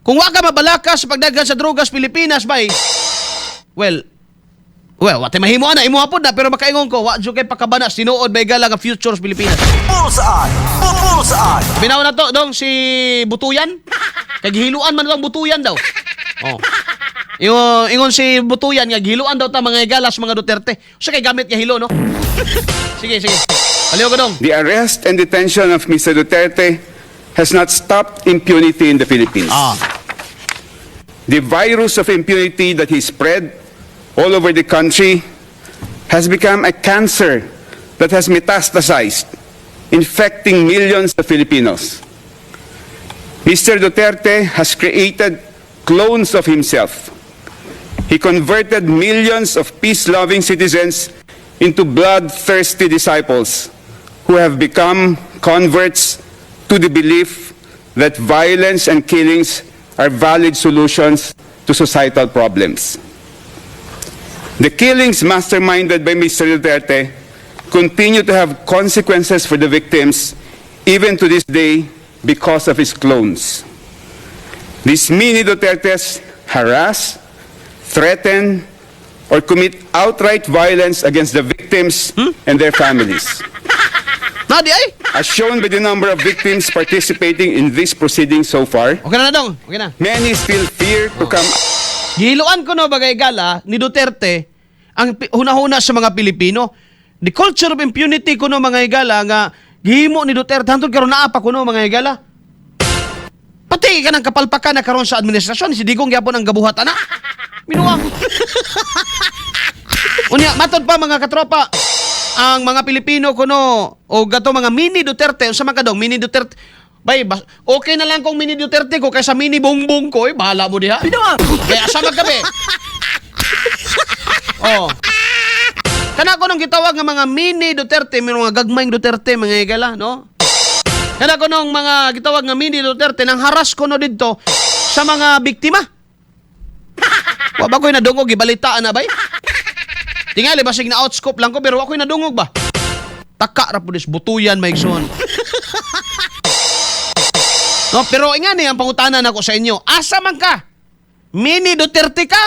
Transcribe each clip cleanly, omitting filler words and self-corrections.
Kung wa ka mabalaka sa pagdaghan sa drogas Pilipinas, bay, well, wa tay mahimo ana, imo pod na, pero makaingon ko, wa jud kay pakabana tinuod, may gala nga futures Pilipinas. Bullseye! Bullseye! Binaw na to, dong, si Butuyan. Kay gihiluan man daw ang Butuyan daw. Oh. Ingon, ingon si Butuyan nga gihiluan daw ta, mga higalas, mga Duterte. Usa kay gamit nga hilo, no? Sige, sige. Paliw ko, dong. The arrest and detention of Mr. Duterte has not stopped impunity in the Philippines. The virus of impunity that he spread all over the country has become a cancer that has metastasized, infecting millions of Filipinos. Mr. Duterte has created clones of himself. He converted millions of peace-loving citizens into bloodthirsty disciples who have become converts to the belief that violence and killings are valid solutions to societal problems. The killings masterminded by Mr. Duterte continue to have consequences for the victims even to this day because of his clones. These mini Dutertes harass, threaten, or commit outright violence against the victims and their families. Na di ay. As shown by the number of victims participating in this proceeding so far, Okay na na, dong. Okay na. Many still fear to come Gihiluan ko no, bagay gala ni Duterte ang hunahuna sa mga Pilipino. The culture of impunity kuno, mga higala, nga gihimo ni Duterte hantod karon naa pa kuno, mga higala. Pati ka ng kapalpakan na karon sa administrasyon, si Digong gyapon ang gabuhat ana. Minuang. Unya, matod pa, mga katropa, ang mga Pilipino kuno o gato mga mini Duterte, unsa man kadong mini Duterte? Bay, okay na lang kung mini Duterte ko kaysa mini Bongbong ko, eh, bahala mo diha. Kaya asa magkabi? Oh. Kana ko nung gitawag nga mga mini Duterte, may mga gagmayng Duterte, mga higala, no? Kana ko nung mga gitawag nga mini Duterte nang haras ko no didto sa mga biktima. Wa ba ko'y nadungog gibalitaan na, bay? Tingali basig na outscope lang ko, pero wa ko'y nadungog ba? Taka ra pud is Butuyan, maigsoon. No, pero ingani ang pangutana nako sa inyo. Asa man ka? Mini Duterte ka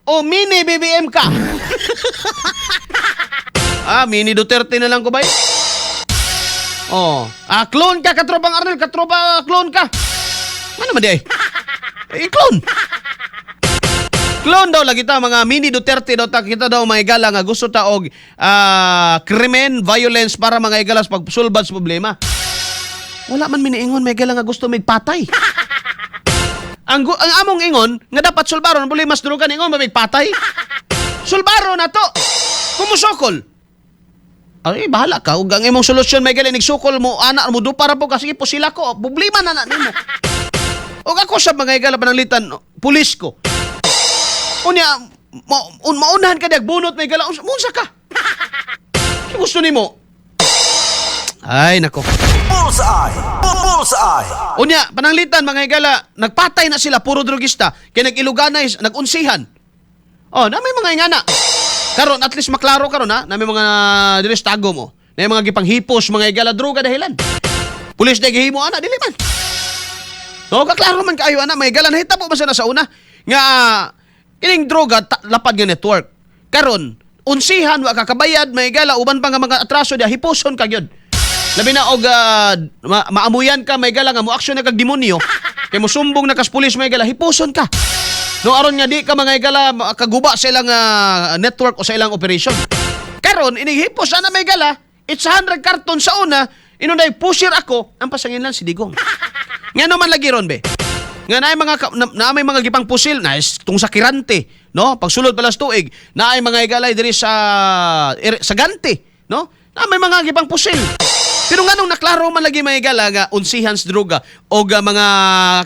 o mini BBM ka? Ah, mini Duterte na lang ko ba? Oh, ah, clone ka, katropang Arnel, katropa, clone ka. Ano man di ay? Eh, clone. Clone daw lagi ta, mga mini Duterte daw ta kita daw, mga igala, nga gusto ta og krimen, violence para, mga igala, sa pagsulbad sa problema. Wala man miniingon, mga igala, nga gusto mig patay. Ang among ingon nga dapat sulbaron ang problema sa droga, ingon patay. Sulbaro na to. Kumusokol. Ay, bahala ka. Ug ang imong solusyon may galing nagsukol mo, ana mo do para po kasi pusila ko. Problema na na nimo. Ug ako sa mga igala, pananglitan, pulis ko. Unya, maunahan ka dag bunot, may gala. Unsa ka? Gusto nimo? Ay, nako. Bullseye! Bullseye! Unya, pananglitan, mga higala, nagpatay na sila, puro drogista, kay nag-iluganay, nag-unsihan. Oh, na may mga ingana. Karon, at least maklaro karon ha, na may mga diri sa Tagum mo. Na may mga gipanghipos, mga higala, droga dahilan. Pulis na gihimo ana, dili man. No, kaklaro man kaayo ana, mga higala, nahitabo man sa una nga kining droga lapad nga network. Karon, unsihan, wa ka kabayad, mga higala, uban pa nga mga atraso diha, hipuson ka gyud. Labi na og maamuyan ka, may gala, nga mo aksyon na kag demonyo. Kay mosumbong na kas pulis, may gala, hipuson ka. No, aron nga di ka, mga higala, kaguba sa ilang network o sa ilang operation. Karon inighipos ana, may gala, it's 100 carton sa una, inunay pusir ako, ang pasangin lang si Digong. Nga naman lagi ron be. Nga naay mga na may mga gipang pusil na tung sa Quirante, no? Pagsulod pala sa tuig, naay mga higalay diri sa Gante, no? Na may mga gipang pusil. Pero nganong naklaro man lagi, mga higala, nga unsihan sa droga o ga mga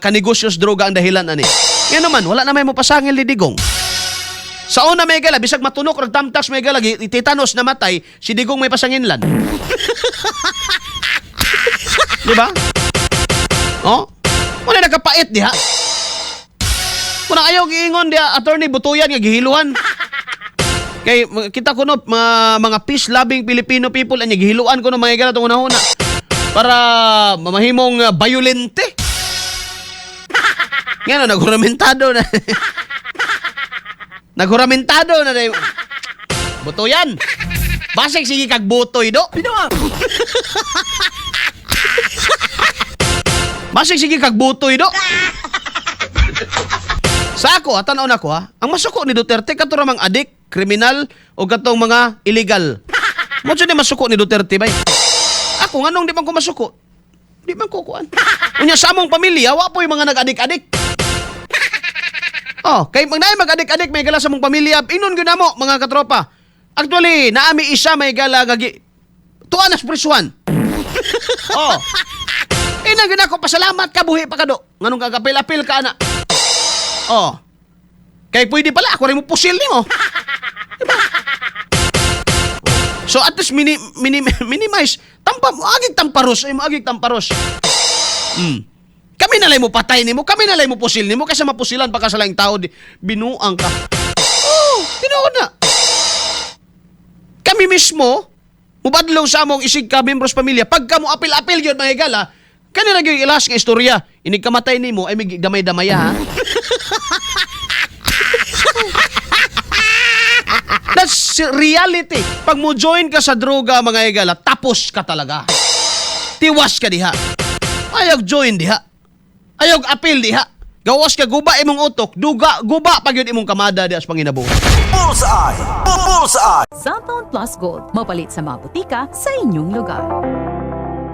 kanegosyo sa droga ang dahilan ani. Nga naman wala na may mopasangil ni Digong. Sa una, may gala, bisag matunok rag tamtas, may gala, titanos na matay, si Digong may pasanginlan. Di ba? Oh? Wala nagkapait diha. Kung ayaw giingon diha, Attorney Butuyan, nga gihiluan. Kay kita kuno mga peace-loving Filipino people anya gihiluan kuno, mga higala, tong una-una para mamahimong violente. Ngano naghuramentado na. Naghuramentado na dahil. Butoyan. Basig sige kag butoy do. Basig sige kag butoy do. Sa ako, ha, tanaw na ko ha, ang masuko ni Duterte kato ra mang adik, kriminal o katong mga illegal. Mo ni masuko ni Duterte bay. Ako nganong di man ko masuko? Di man ko kuan. Unya sa among pamilya, wa po'y mga nag-adik-adik. Oh, kay pag naay mag-adik-adik may gala sa among pamilya, inon gyud namo mga katropa. Actually, naami isa may gala gagi tuan nas prisuhan. Oh. Ina gyud ako pasalamat ka buhi pa kado. Nganong kagapil-apil ka ana. Oh. Kay pwede pala ako rin mo pusil nimo. Diba? So at least minimize tampa mo agig tamparos ay mo agig tamparos. Kami na mo patay nimo, kami na mo pusil nimo kaysa mapusilan pa ka sa laing tao di, binuang ka. Oh, tinuod na. Kami mismo mubadlong sa among isig ka membros pamilya pagka mo apil-apil gyud mga higala, kanila gyud ilas nga istorya. Inig kamatay nimo ay may damay-damaya ha. That's reality. Pag mo join ka sa droga mga higala, tapos ka talaga. Tiwas ka diha. Ayaw join diha. Ayaw apil diha. Gawas ka guba imong utok, duga guba pag yun imong kamada diha sa panginabuhi. Bullseye! Bullseye! Xanthone Plus Gold, mapalit sa mga butika sa inyong lugar.